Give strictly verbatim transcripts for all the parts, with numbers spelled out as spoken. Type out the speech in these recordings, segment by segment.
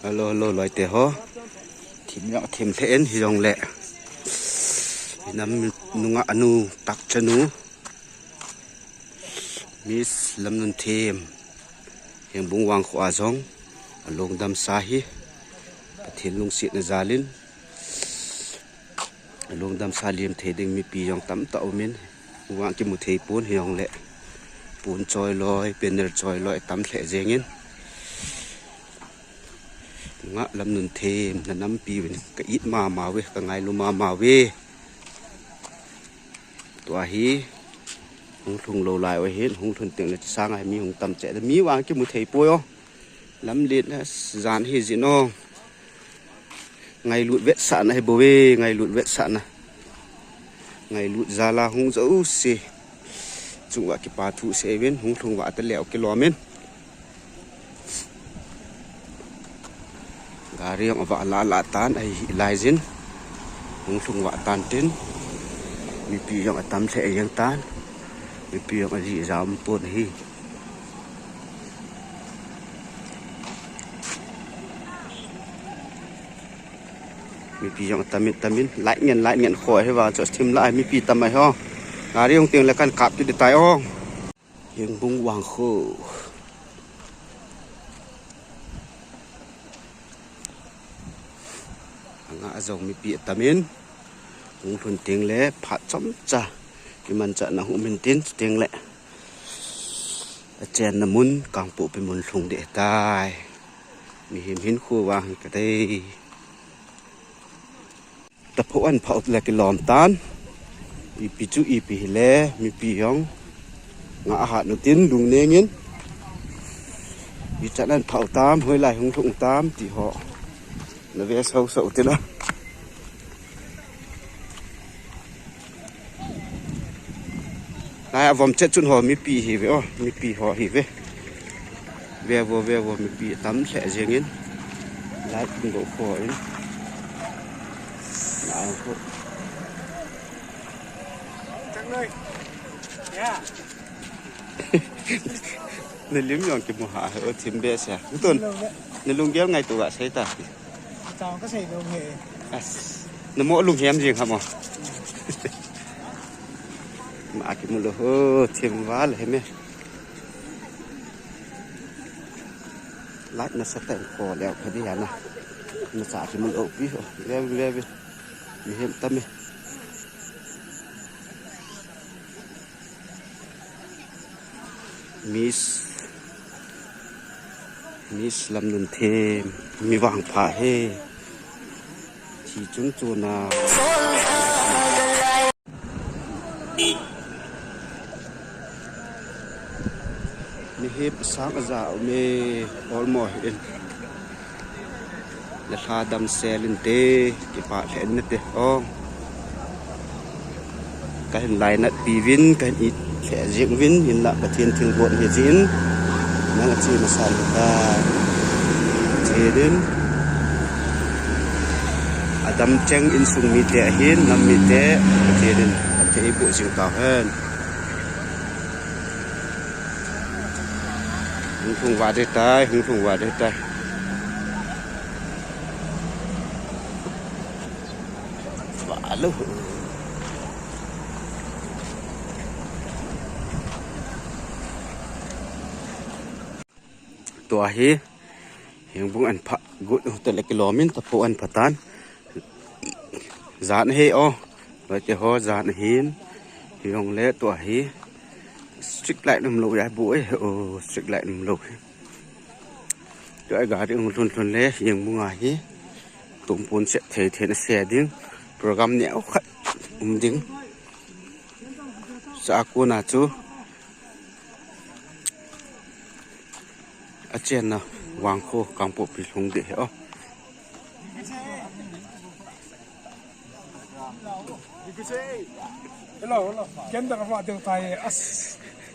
Hello, hello, loite ho. Thim jong thim lheh in hijongle. Hinam nunga anu tak chanu. Miss Lamnunthem. Hengbung vangkho a jong. Alungdam sa hi. Pathen lungsetna jalin. Lungdam sa liam thei ding mipi jong tamtah umin, vang kimu thei pon hijongle. Pon choi loi, banner choi loi, tam lheh jengin. Nga Lamnunthem, na nampi uvin, ka it mama uve, ka ngailu mama uve. Tua hi, hung lhung lou lai uve hin, hung lhun teng le sanga hi mi hung tam cheh, mi vang kimu thei poi o. Lamlen a jan hi jin o. Ngailut vetsahna hi bou ve, ngailut vetsahna. Ngailut jal a hung jouse. Chunga kipa thu seuvin, hung lhung vah ta leu kilom in. Gari jong avah lah lah tan, ahi lai jin. Hung lhung vah tan tin. Mipi jong atam lheh jeng tan. Mipi jong ajih jam pon ahi. Mipi jong tamin, tamin, light ngen, light ngen kho hi vang chu thim lai mipi tam ahi ho. Gari hung teng le kan kap kit tai o. Hengbung vangkho. Anga jong mipi tamin. Hung lhun teng le phat chomcha. Kimanchahna hung um in tin teng le. Achenna mun, Kangpokpi mun lhung deh tai. Mihem hinkho vang hi kadei. Tapho an phah le kilom tan. Ipi chu ipi hile, mipi jong. Nga ahat nu tin lungneng in. Ichan an phah tam, hoilai hung lhung tam, ti ho. Na ve sau sau ti la. Lai avom chet chun ho mipi hi ve o, mipi ho hi ve. Ve vo, ve vo, mipi tam lheh jeng in. Lai kin go kho in. Lai kho. Chang noi. Ya. Na lim jong kimu ha, o thim behseh. Tun, na lunggel ngaito ga sei ta. Chang ka sei lou he. As, na mo lunghem jing ha mo. Ma kimu lou ho, thim val he me. Light nasatah in kho leu kha di ha na. Na cha kimu lou pi ho. Ve, ve, ve. Mihem tam e. Miss, Miss Lamnunthem, mi vangpha he. Thi chung chuna. Mihem sang aja um e, almost in. Le lha damsel inte, kipah lheh in nate, o. Kahin lainatpi uvin, kahin it lheh jeng uvin, hinla Pathen thilgon hi jin, nang ache masa lou ta. Chenin, adam cheng insung mite ahin, nam mite, Pathen in, Pathen in eiboh jing tauhen. Hung lhung vah ding tai, hung lhung vah ding tai. Vah lou. Tua hi, Hengbung an phah got u te le kilom in Tapho an phah tan. Jan ahi o. Loite ho jan ahin. Hijongle tua hi. Street light um lou ahi bou e. O, street light um lou hi. Tua gari hung lhun lhun le Hengbung a hi. Tumpun se thei thei na se ding. Program neo khat um ding. Sa a kona chu. Achenna vangkho Kangpokpi lhung ding ahi o. Hello, hello. Ken da va deu tai as.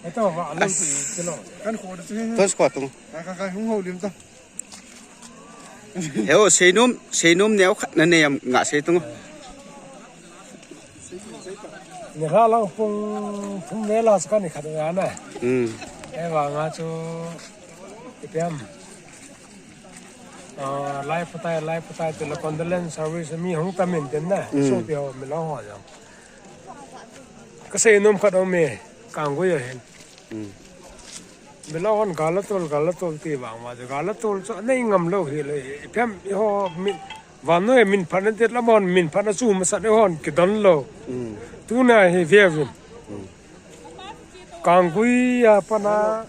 Eto va lo ti hello. Kan kho de. Tos ko tung. Ka ka ka hung ho lim ta. Heo, seinom, seinom neo khat na nei am nga sei tung. Ni ha lang pung thum ve la ska ni khat ve na. Hmm. E va nga chu ipiam. Ah, lai patai, lai patai, ti la condolence service mi hung tam in tin na. Mm. Sopi ho, mi lo ho jong. Ka sei nom khat om e, Kanggui a hin. Mm. Mi lo hon gal a tol, gal a tol ti vang ma, gal a tol chu nei ngam lo hi le, i phem i ho mi, vannoi min phatna ti la mon min phatna chu masa ne hon kidon lo. Mm. Tuna hi ve vin. Mm. Kanggui a pana,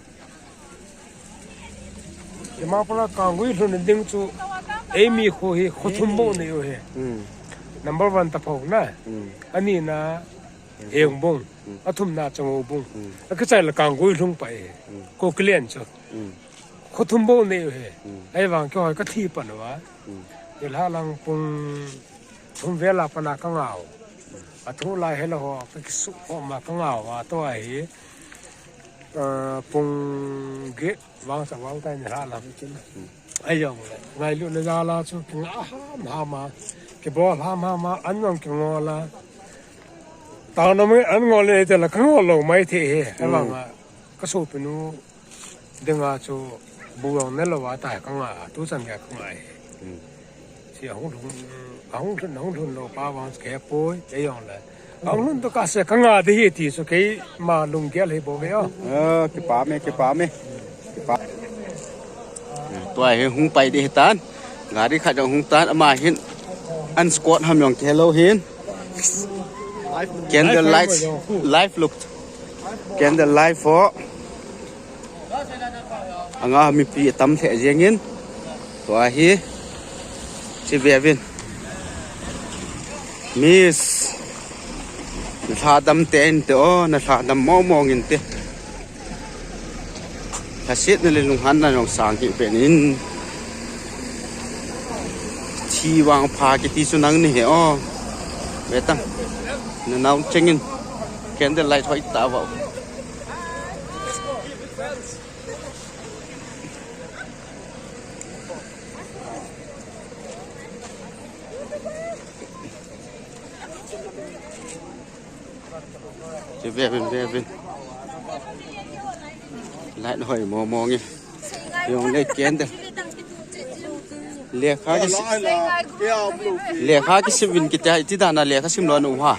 Dimapur a Kanggui lhun ding chu, eimi kho hi, kho thum bou nei u hi. Mm. Number one Taphou na. Mm. Ani na, Hengbung. Mm. A thum na Changoubung. Mm. A kichai la Kanggui lhung pai hi. Mm. Ko kilian chu. Mm. Kho thum bou nei u hi. Mm. Ahivang kihoi ka thi pan uva. Mm. Nilhah lang pung thum vel a pana ka ngau. A thu lai hela ho, ka kisu ho ma ka ngau a to ahi. Ah, pung get vang sa vang tai nilhah lang. Ahijong le, ngailutna jal a chu kinga ham ham a, kibol ham ham a, an jong kingol a. Tao na mai an ngol le te la ka ngol lo mai thei hi. Mm. Ahivang a, ka sopinu dinga chu bu jong ne lo va ta ka nga, tu chan ka nga hi. Mm. Chi ahung lhun, ahung lhun, ahung lhun lo pa vang ke poi, ke jong le. Ahung lhun to ka se ka nga de hi ti chu keima lunggel hi bou ve o. Ah, kipa me, kipa me. Kipa. Tua hi hung pai de hi tan. Gari khat jong hung tan, ama hin. An squad ham jong ke lo hin. Candle lights, live look. Candle light ho. Anga mipi tam lheh jeng in. Tua hi. Chi ve vin. Miss. Na lha dam te in te o, na lha dam mong mong in te. Lhasetna le lunghanna jong sang hi pen in. Thi vang pha kiti chu nang ni he o. Ve tang. Na nau cheng in. Candle light hoi ta va. Che ve vin, ve vin. Light hoi mong mong e. Jong le candle. Lekha kisi-, lekha kisim vin kiti a, iti dan a lekha sim lou nu ham.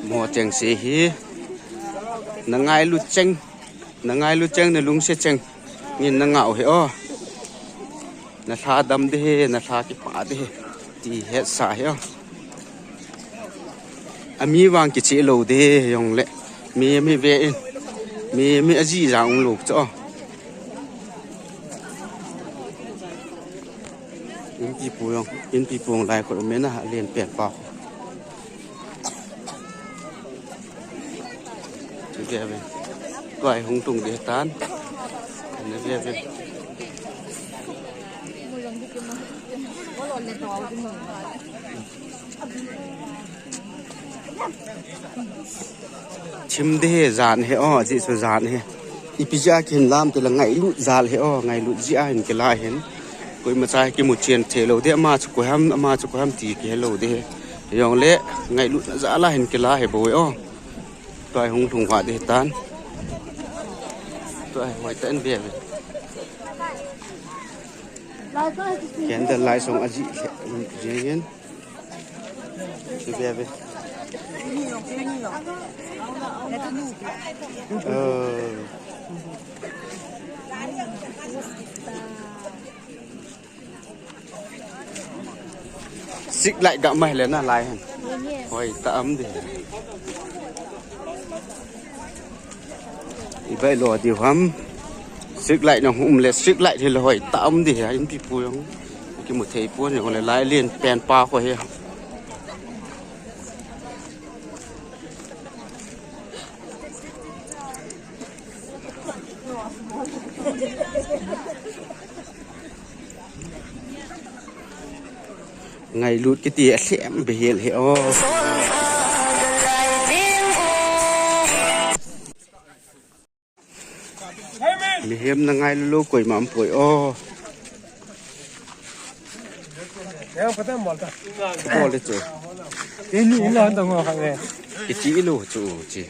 Mo cheng se hi. Na ngailut cheng. Na ngailut cheng, na lungset cheng. Ngin na ngah u hi o. Na lha dam de hi, na lha kipa de hi. Ti hetsa hi o. Ami vang kicheh lou de hi jong le. Mi, mi ve in. Mi, mi aji jang um lou chu o. Inpipu jong, inpipu jong lai kho mena alen pen pa. Chu ve ve. Tua hi hung tung de tan. Na ve ve. Thim de hi jan hi o, ajeh chu jan hi. Ipi jeh a kihin lam ti la ngailut jal hi o, ngailut jeh a hin kila hin. Koima cha kimu chen thei lou de, ama chu koi ham, ama chu koi ham ti kihe lou de hi. Jong le ngailutna jal a hin kila hi bou hi o. Tua hi hung lhung va de hi tan. Tua hi hoi ta in ve ve. Candle light song aji le, jeng in. Chu ve ve. Eh. Street light ga mai le na lai hen. Hoi ta am de. I bai lo diu ham. Street light na hum le street light hi le hoi ta am de ha inpipu jong. Kimu thei pon jong le lai len pen pa kho hi. Ngailut kiti a lhem behel hi o. Mihem na ngailu lou koima um poi o. Bol le chu. Ini ila dong ho kha ve. Kiti ilu chu chi.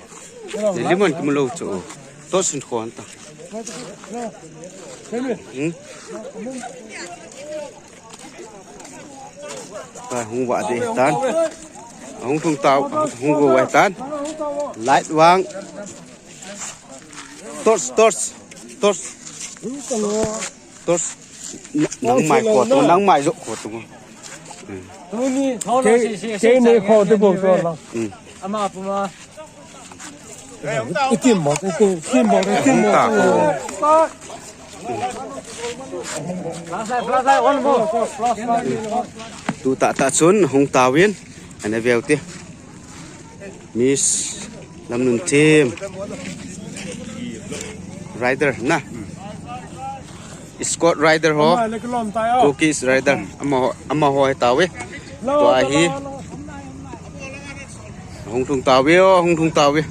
Limon kimu lou chu. Toh sin khon ta. Hmm? Ka hung va de tan. Hung thung tau, hung go va tan. Light vang. Torch, torch, torch. Torch. Nang mai ko tu, nang mai jo ko tu. Kei, kei ni ko tu bo so la. Hmm. Ama puma. Itim mo, itim, itim mo, itim mo. Flashlight, flashlight, on mo. Flashlight. Tu ta ta chun hung tawin, ana veu te. Miss Lamnunthem. Rider na. Escort rider ho. Ama le kilom tai o. Kukis rider. Amaho, amaho hi tawi. Lo, tua lo, hi. Lo, lo, lo. Hung thung tawi o, hung thung tawi.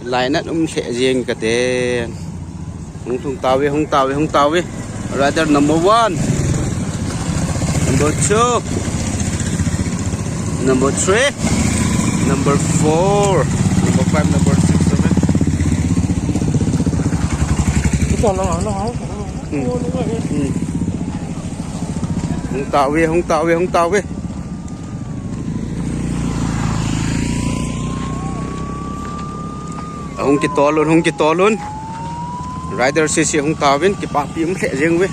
Lainat um lheh jeng ka ten. Hung thung tawi, hung tawi, hung tawi. Rider number one. Number two. Number three. Number four. Number five, number six, seven. Ito lang, ano, ano. Hmm. Hmm. Hung tawi, hung tawi, hung tawi. Hung kitol un, hung kitol un. Rider sisi hung tawin, kipapi um lheh jeng ve.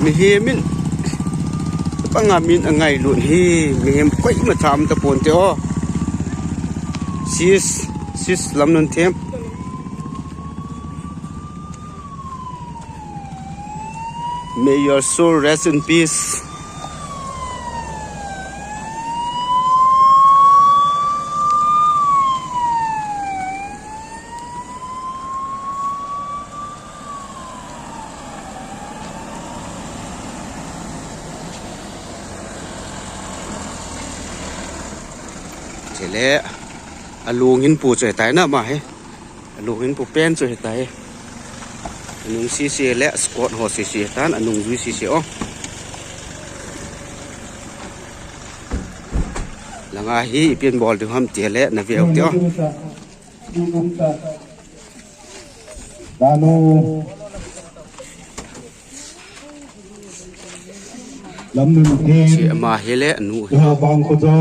Mihem in, banga min angailut hi, mihem koima tham tapon te o. Sis, sis Lamnunthem. May your soul rest in peace. Chele, alung hin pu choi tai na ma he. Alung hin pu pen chu hitai. Anung sisi le escort ho sisi tan, anung jui sisi o. Langa hi ipi bol ding ham ti le na veu te o. Danu. Lamnunthem. Chi ama hi le anu hi. Uha bang ko cha.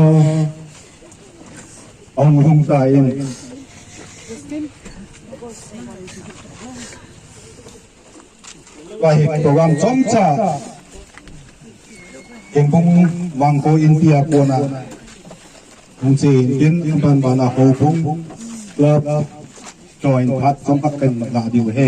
Ong hung ta in. Ka hi program chomcha. Hengbung Vangkho India kona. Hung che in tin, ban bana Houbung Club join phat chomkhat kan la diu he.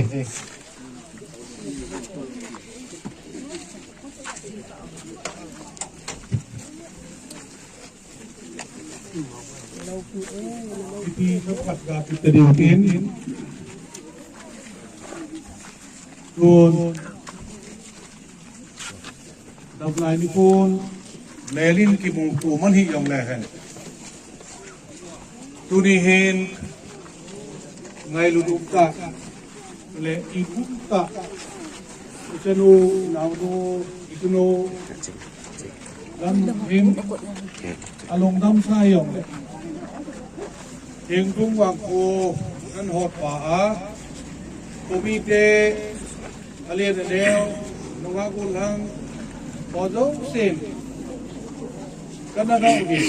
Ipi thapkhat ga kit ta diu tin. Tun. Daplai nikho, melin kimu tu man hi jong le hen. Tuni hin, ngailut um tah, le i um tah, i chanu, i naonu, i tunu, lam hin, alungdam sa jong le. Hengbung Vangkho, nan hot pa a, committee, alen aneo, nunga gollhang, ho jousen, kana gao hi.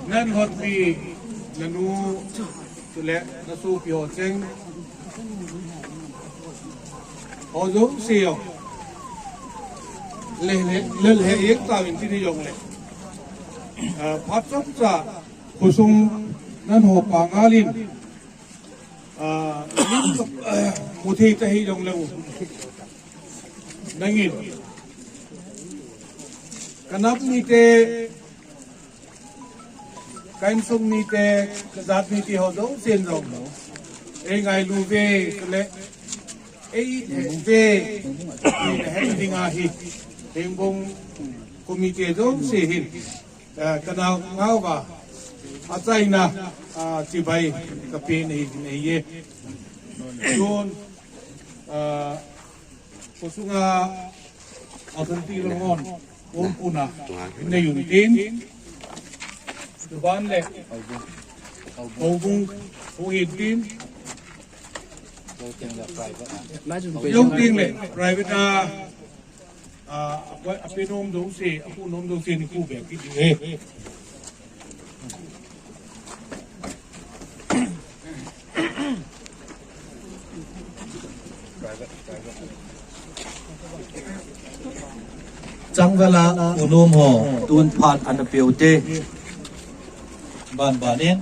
Nan hotpi, nanu, chule, nasopi ho cheng. Ho jouse jong. Le, le, le, le, yek ta min ti ni jong le. Ah, phat chomcha, khosung, nan ho pa ngalin. Ah, mu thei ta hi jong le u. Nangin. Ka nap mite, ka insung mite, ka jat mite ho jousen jong le. Ei ngailu ve, le. Ei, ve. Ei, na het ding ahi. Hengbung committee jouse hin. Eh, ka nao ngao va, achaina, ah, chibai, ka pe nei, nei ye. Tun, ah, khosunga, abulti longon, kon puna, nei un tin, Tuban le Houbung, Houbung, Pu Hin Tin. Lou ting le private a. Lou ting le private a. A, a, a pe nom dou se, a pu nom dou se ni ku be ki di e. Changvela u nom ho tun phat ana peu te. Ban ban in.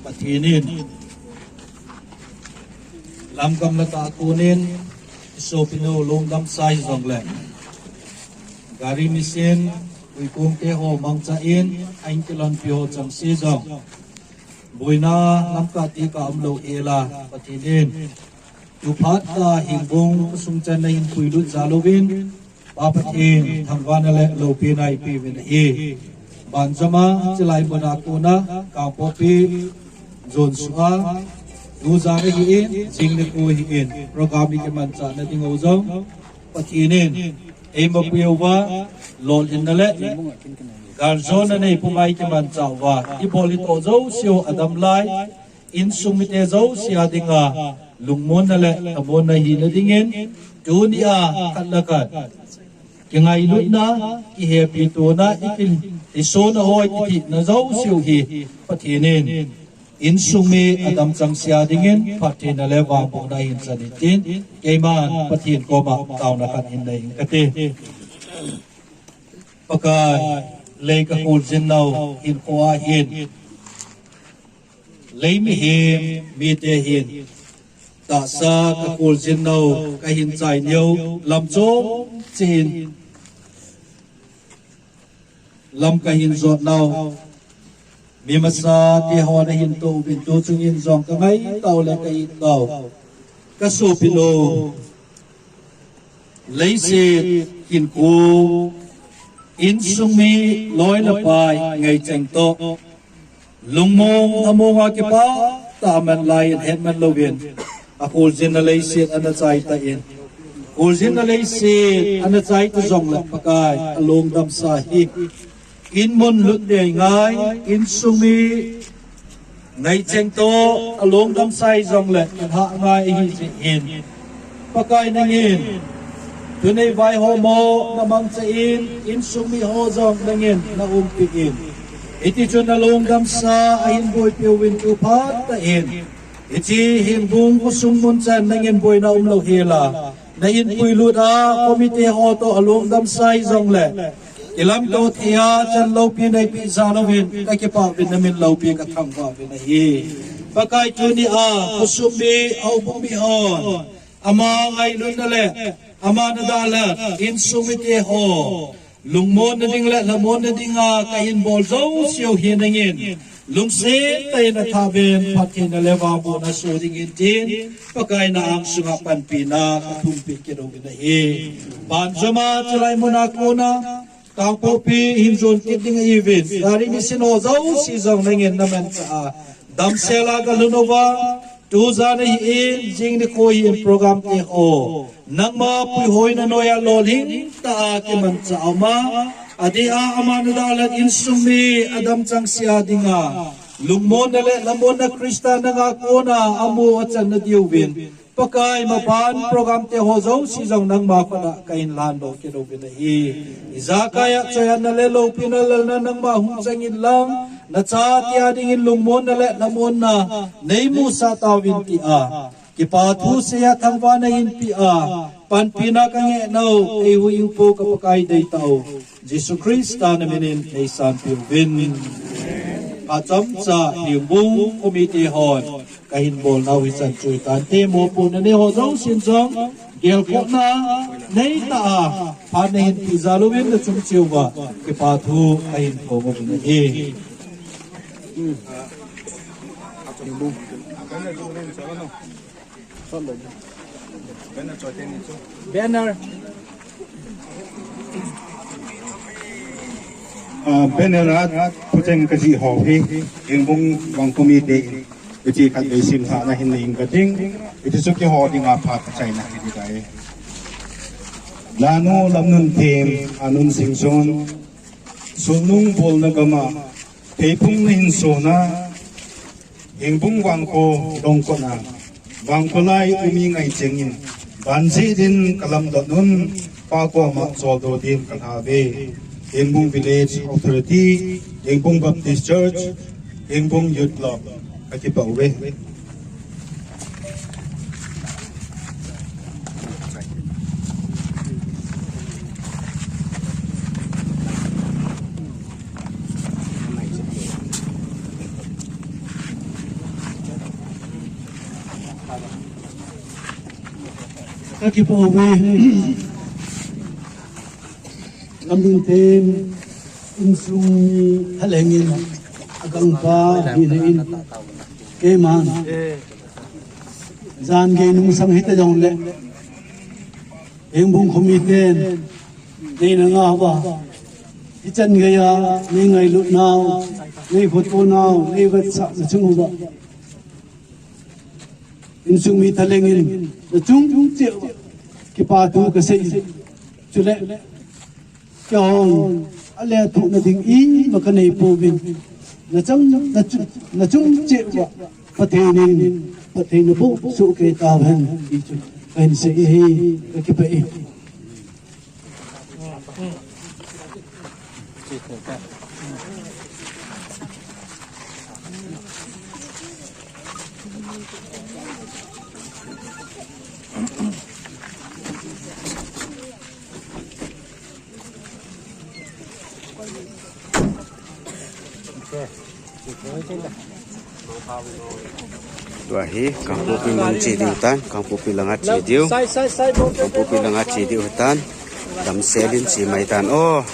Pathen in lamgam le tahsa a konin i sopinu lungdam sa hijongle, gari machine, huikong te ho mangcha in, a in kilonpi ho chengse jong, boina lamkai ti ka umlou hela, Pathen in tu phat a Hengbung khosung chan na hin puilut jal uvin, Pa Pathen thangvahna le loupina i pe uvin ahi. Banjom a, chulai muna kona, Kangpokpi, Zone sunga, tu jan ahin, jing nikho ahin, program i kimanchah na ding u jong, Pathen in eima pui uva, lolhinna le galjona nei puma i kimanchah uva, i bol i toh jouse u adam lai, insung mite jouse a dinga lungmonna le lhamonna hina dingin, tunia khat le khat kingailutna, kihepitona, i ki, i sona ho, i kithina jouse u hi Pathen in insung mi adam chengse a dingin phattheina le vangbohna hin chan in tin, keiman Pathen koma taona khat hin nei inge kati. Pakai, lei ka kholjin nau hinkho a hin, lei mihem mite hin tahsa ka kholjin nau, ka hin chai nau lam chom cheh in, lam ka hin jot nau, mi masa te ho na hin toh uvin, tu chung in jong ka ngai tau le ka it tau, ka sopinu, leiset hinkho, insung mi loi le pai ngaicheng toh, lungmong lhamong a kipah tah a man lai in hetman louvin, a kholjin na leiset ana chai tan, kholjin na leiset ana chai ta jongle Pakai, a lungdam sa hi, in mun lut ngei ngai, insung mi ngaicheng toh, a lungdam sa hijongle in hah ngai ahi jeh in, Pakai nangin, tuni vaihom ho na mangcha in, insung mi ho jong nangin na umpi in, hiti chun na lungdam sa a hin boipi uvin tu phat tah in, hiche Hengbung khosung mun chan nangin boina umlou hela, na hin puilut a, committee ho toh a lungdam sa hijongle, kilamto thei a chan loupi nei peh jal uvin, ka kipah uvin, na min loupi ka thangvah uvin ahi. Pakai, tunia khosung mi, houbung mi hon, ama ngailutna le ama nadalhah, insung mite ho lungmonna ding le lhamonna dinga ka hin bol jouse u hi nangin lungset tah in na thabeh in phattheina le vangbohna soh dingin tin, Pakai na angsunga panpina ka thumpi kit uvin ahi. Banjom a, chulai muna kona, Kangpokpi hin jon kit ding ahiuvin, gari machine ho jouse jong nangin na manchah a, damsel a ka lhun uva, tu jan ahin, jing nikho ahin, program te ho nangma puihoina noiya lolhing tah a kimanchah a um a, adeh a ama nadalhah insung mi adam chengse a dinga lungmonna le lhamonna Christa nanga kona amu achan na diuvin, Pakai, maban program te ho jouse jong nangma khut a ka hin landoh kit uvin ahi. Ijakai a choi-atna le loupina, lalna nangma hung chang in lang, na chate a dingin lungmonna le lhamonna nei musah tauvin tia, kipa thu seiya thangvahna hin pea, panpina ka ngeh nau, eihuhhingpu ka Pakai deitah u Jesu Christa na minin nei sanpeh uvin. Phat chomcha Hengbung committee hon ka hin bol nau hichan chu ahitan, mopohna nei ho jousen jong, gelkhohna, Nei ta a, phat nei hin peh jal uvin nachung cheh uva kipa thu kahin phong uvin ahi. Banner. Ah, banner a thucheng kajih ho hi, Hengbung Vangkho mite, hiche khatvei simlhahna hin nei inge kating, hiche chu keiho dinga phat kachaina hi ding ahi. Lanu Lamnunthem, Anun Singson, Solnung bolna gam a, Pheiphung nahin son a, Hengbung Vangkho dongkot a, Vangkho lai um inge chengin, banjeh din kalamdot un, Pa koma choldo din kalhah uve. Hengbung Village Authority, Hengbung Baptist Church, Hengbung Youth Club, kakipah uve. Kakipah uve. Lamnunthem insung mi thalheng in, agangpa hina in, keiman jan gei nungsang hita jongle, Hengbung khomiten neina ngah uva, hichan geiya nei ngailut nau, nei khoto nau, nei vetsahna chung uva, insung mi thalheng in nachung cheh uva kipa thu kasei. Chule keihon alethuhna ding ima kanei pouvin, nachung, nachung, nachung cheh uva Pathen in phattheina boh soh kei tahen ti chu kahin sei ahi, kakipah e. Tua hi Kangpokpi mun che diu tan, Kangpokpi langa che diu. Kangpokpi langa che diu tan. Damsel in che mai tan o.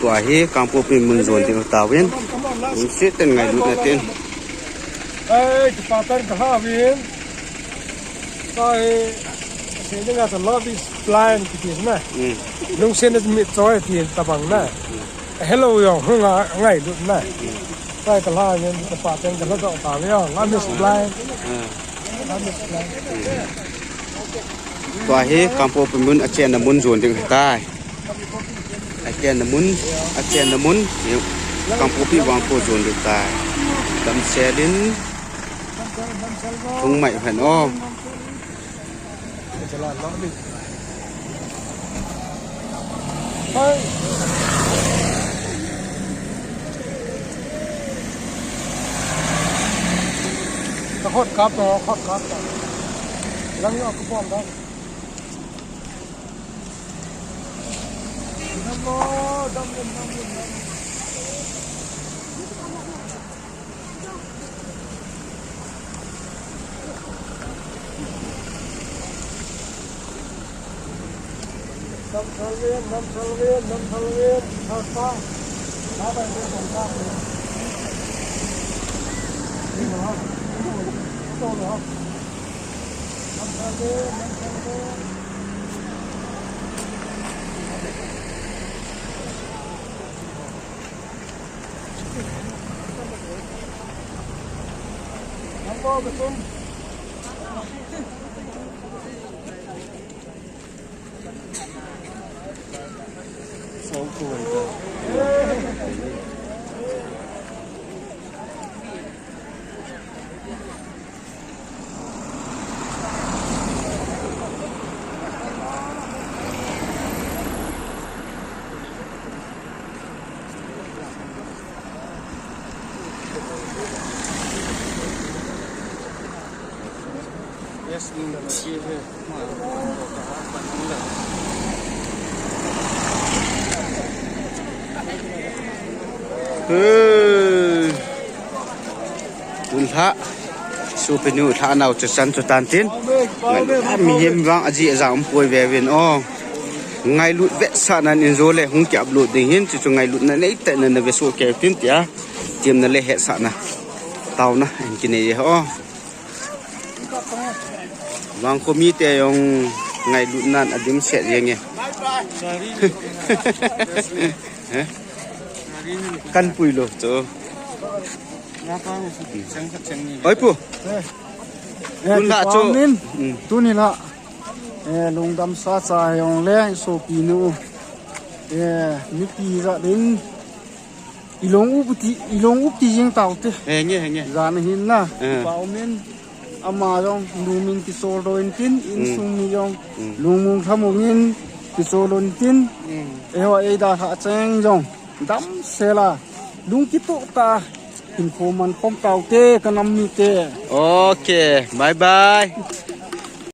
Tua hi Kangpokpi mun jon diu tauvin. Lungset tah in ngailutna tin. Ei, kipa tah in kalhah uvin. Tua hi, sei dinga chu love is blind kiti na. Hmm. Lungsetna chu mitchoi ti tabang na. Hmm. Hello jong hung a ngailut na. Hmm. Tua hi kalhah uvin, kipa tah in kalhah doh tauve jong. Love is blind. Hmm. Love is blind. Tua hi Kangpokpi mun achenna mun jon ding ahitai. Achenna mun, achenna mun, Kangpokpi Vangkho jon ding ahitai. Damsel in lhung mai hen o. Ka khut kap to, khut kap to. Lang yo ka pon da. Dam mo, dam mo, dam mo, dam mo. Namsal ven, namsal ven, namsal ven, sapa. Sapa ven, sapa ven. Ni ho, ni ho, to ho. Namsal ven, namsal ven. Tun lha, sopinu lha nau chu chan chu tan tin. Ngai, mihem vang aji aja um poi ve vin o. Ngailut vetsahnan in jo le hung ki upload ding hin, chu chu ngailutna nei tah na na ve soh kei tin tia. Tiamna le hetsahna, taona in kinei e o. Vangkho mite jong ngailutnan adim set jeng e. He? Kan pui lou chu. Oi pu. Eh, tun la chu. Kipah um in. Mm. Tuni la. Eh, lungdam sa cha jong le sopinu. Eh, mipi ja din. Ilong up ti, ilong up ti jing tau te. Henge, henge. Jan hin na. Eh. Kipah um in. Ama jong lungmin kisol doh in tin, insung mi jong lungmong lhamong in kisol doh in tin. Eiho eida lha cheng jong damsel a lung kitoh tah a hinkho man khom tau te, ka nam mite. Ok, bye bye.